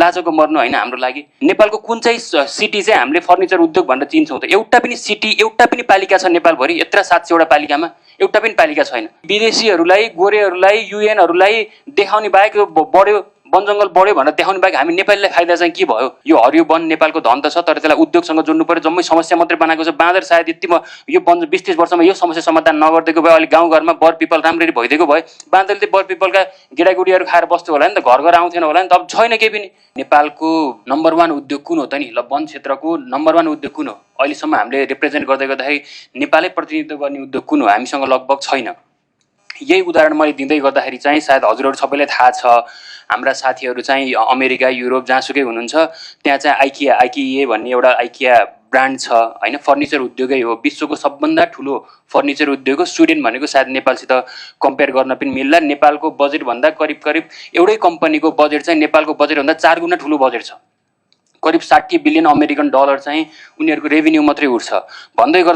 लाजको मर्नु होइन हाम्रो लागि। नेपालको कुन चाहिँ सिटी चाहिँ हामीले फर्निचर उद्योग भनेर चिन्छौँ त? एउटा पनि सिटी, एउटा पनि पालिका छ नेपालभरि? यत्र 700वटा पालिकामा एउटा पनि पालिका छैन। विदेशीहरूलाई, गोरेहरूलाई, युएनहरूलाई देखाउने बाहेक बढ्यो, वन जङ्गल बढ्यो भनेर देखाउने बाहेक हामी नेपालीलाई फाइदा चाहिँ के भयो? यो हरियो वन नेपालको धन त छ, तर त्यसलाई उद्योगसँग जोड्नु पर्यो। जम्मै समस्या मात्रै बनाएको छ। बाँदर सायद यति यो 20-30 वर्षमा यो समस्या समाधान नगरिदिएको भए अहिले गाउँघरमा बर पिपल राम्ररी भइदिएको भए बाँदरले बर पिपलका गेडागुडीहरू खाएर बस्थ्यो होला नि त, घर घर आउँथेन होला नि त। अब छैन केही पनि। नेपालको नम्बर 1 उद्योग कुन हो त नि? ल, वन क्षेत्रको नम्बर 1 उद्योग कुन हो? अहिलेसम्म हामीले रिप्रेजेन्ट गर्दै गर्दाखेरि नेपालै प्रतिनिधित्व गर्ने उद्योग कुन हो? हामीसँग लगभग छैन। यही उदाहरण मैले दिँदै गर्दाखेरि चाहिँ सायद हजुरहरू सबैलाई थाहा छ, हाम्रा साथीहरू चाहिँ अमेरिका, युरोप जहाँसुकै हुनुहुन्छ त्यहाँ चाहिँ आइकिए भन्ने एउटा आइकिया ब्रान्ड छ होइन, फर्निचर उद्योगै हो, विश्वको सबभन्दा ठुलो फर्निचर उद्योग हो। स्विडेन भनेको सायद नेपालसित कम्पेयर गर्न पनि मिल्ला। नेपालको बजेटभन्दा करिब एउटै कम्पनीको बजेट चाहिँ नेपालको बजेटभन्दा 4 गुणा ठुलो बजेट छ। करिब 60 बिलियन अमेरिकन डलर चाहिँ उनीहरूको रेभिन्यू मात्रै उठ्छ। भन्दै गर्दा